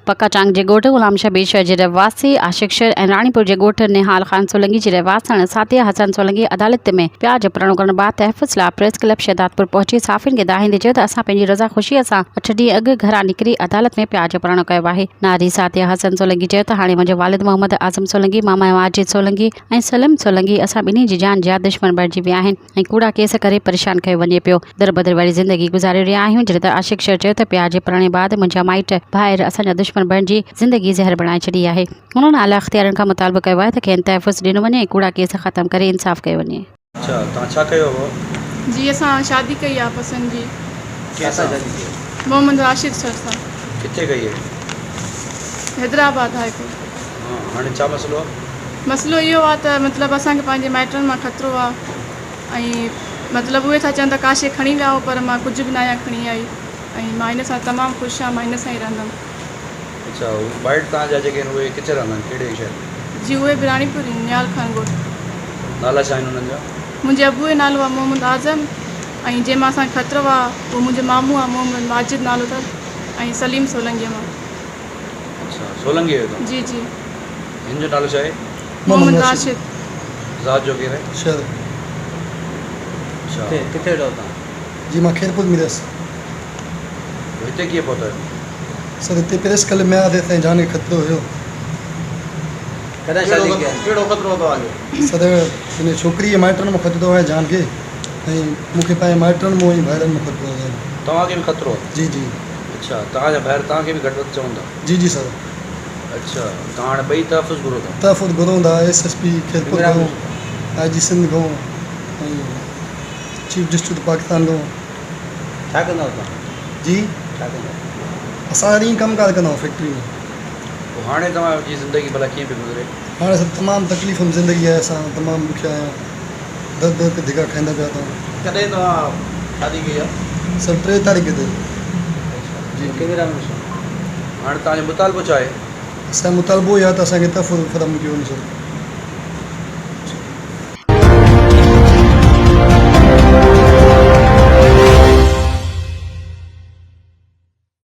پڪا چانگ جي ڳوٺ غلام شبير شر جي رهواسي عاشق شر ۽ راڻيپور جي ڳوٺ نهال خان سولنگي جي رهواسڻ سعديه حسن سولنگي عدالت ۾ پيار جو پرڻو ڪرڻ بعد تحفظ لاء پريس ڪلب شهدادپور پهچي صحافين کي دانهيندي چيو ته اسان پنهنجي رضا خوشي سان اٺ ڏينهن اڳ گهران نڪري عدالت ۾ پيار جو پرڻو ڪيو آهي. ناري سعديه حسن سولنگي چيو ته هاڻي منهنجو والد محمد اعظم سولنگي، ماما ماجد سولنگي ۽ سليم سولنگي اسان ٻنهي جي جان جيا دشمن بڻجي ويا آهن. ۽ ڪوڙا ڪيس ڪري پريشان ڪيو وڃي پيو. دربدر واري زندگي گذاري رهيا آهيون جڏهن ته عاشق شر چيو ته پيار جي پرڻي بعد منهنجا مائٽ ڀائر اسان جا دشمن بڻجي زندگي زهر بڻائي ڇڏي آهي. هنن اعليٰ اختيارين کان مطالبو ڪيو آهي ته کين تحفظ ڏنو وڃي ۽ ڪوڙا ڪيس ختم ڪري انصاف ڪيو وڃي. اڇا توهان ڇا ڪيو هو؟ جي اسان شادي ڪئي آ پسند جي. ڪنهن سان شادي ڪئي؟ محمد راشد شر سان. ڪٿي ڪئي آهي؟ Hyderabad high court. ها هاڻي ڇا مسئلو آ؟ مسئلو اهو آ ته مطلب اسان کي پنهنجي مائٽن مان خطرو آ ۽ مطلب اهي ٿا چون ته ڪا شيء کڻي ويا آهو پر مان ڪجهه به ناهيان کڻي آئي ۽ مان هن سان تمام خوش آهيان مان هن سان ئي رهندم. اڇا هو مائٽ توهان جا جيڪي آهن اهي ڪٿي رهندا آهن ڪهڙي شهر ۾؟ جي اهي به راڻيپور ئي نيال خان ڳوٺ. نالا ڇا آهن انهن جا؟ منهنجي ابو جو نالو آ محمد اعظم ۽ جنهن مان اسان کي خطرو آ اهو منهنجو مامو آ محمد ماجد نالو اٿس ۽ سليم سولنگيء مان. اڇا سولنگي آهيو توهان؟ جي جي. هن جو نالو ڇا آهي؟ محمد راشد. ذات جو ڪير آهي؟ شر. اڇا. ڪٿي رهو توهان؟ جي مان خيرپور ۾ رهيس. پوء هتي ڪيئن پهتا آهيو؟ سر هتي پريس ڪلب ۾ آيا ته سائين جان کي خطرو هيو. ڪڏهن شادي ڪئي؟ ڪهڙو خطرو هو توهان کي؟ سر هن ڇوڪري جي مائٽن مان خطرو آهي جان کي ۽ مون کي پنهنجي مائٽن مان ۽ ڀائرن مان خطرو آهي. توهان کي به خطرو آهي؟ جي جي. اڇا توهان جا ڀائر توهان کي به گهٽ وڌ چون ٿا؟ جي جي سر. اڇا توهان هاڻي ٻئي تحفظ گهرو ٿا؟ تحفظ گهرون ٿا ايس ايس پي خيرپور کان آء جي سنڌ کان ۽ چيف جسٽس پاڪستان کان. ڇا ڪندا آهيو توهان؟ جي ڇا ڪندا آهيو؟ اسان ائين ڪم ڪار ڪندا آهيون فيڪٽري ۾. پوء هاڻي توهان جي زندگي ڀلا ڪيئن پئي گذري؟ هاڻي سر تمام تڪليف ۾ زندگي آهي اسان تمام ڏکيا آهيون در در تي ڌڪا کائيندا پيا اٿئون. ڪڏهن توهان شادي ڪئي آهي؟ سر 3 تاريخ تي. جي ڪيميرا مين سان. هاڻي توهان جو مطالبو ڇا آهي؟ اسان جو مطالبو اهو آهي ته اسان کي تحفظ فراهم ڪيو وڃي سر.